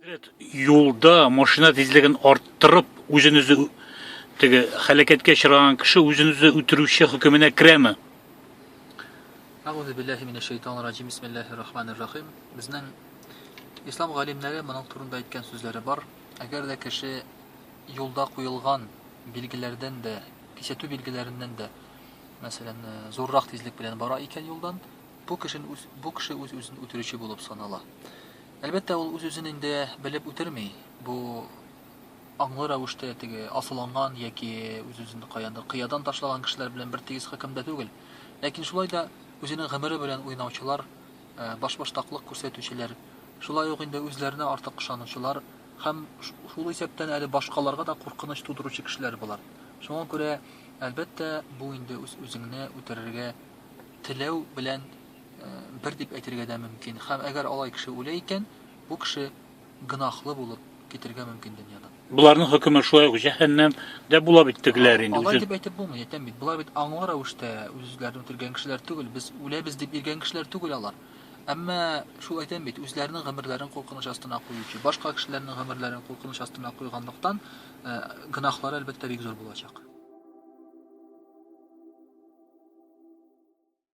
Хәзрәт, юлда машина тизлеген арттырып, үзен үзе теге һәлакәткә очраган кеше үзен үзе үтерүче хөкеменә керәме? Әгъузу биллаһи минәш шайтанир раҗим. Бисмиллаһир рахманир рахим. Безнең ислам галимнәре моның турында әйткән сүзләре бар. Әгәр дә кеше юлда куелган билгеләрдән дә, кисәтү билгеләреннән дә, мәсәлән, зуррак тизлек белән бара икән юлдан, бу кешен үз бу кеше үз-үзен үтерүче булып санала. Әлбәттә, ул үз-үзен инде белеп үтерми. Бу аңлы рәвештә теге асылынган яки үз-үзен каяндыр кыядан ташлаган кешеләр белән бер тигез хөкемдә түгел. Ләкин шулай да үзенең гомере белән уйнаучылар, э, башбаштаклык күрсәтүчеләр, шулай ук инде үзләренә артык ышанучылар һәм шул исәптән әле башкаларга да куркыныч тудыручы кешеләр болар. Шуңа күрә, әлбәттә, бу инде үз-үзеңне үтерергә теләү белән бер дип әйтергә дә мөмкин. Һәм әгәр алай кеше үлә икән, бу кеше гөнаһлы булып китергә мөмкин дөньядан. Боларның хөкеме шулай ук җәһәннәм дә була бит тегеләр инде. Алай дип әйтеп булмый, әйтәм бит. Болар бит аңлы рәвештә үз-үзләрен үтергән кешеләр түгел. Без үләбез дип йөргән кешеләр түгел алар. Әмма шул әйтәм бит, үзләренең гомерләрен куркыныч астына куючы, башка кешеләрнең гомерләрен куркыныч астына куйганлыктан, гөнаһлары әлбәттә бик зур булачак.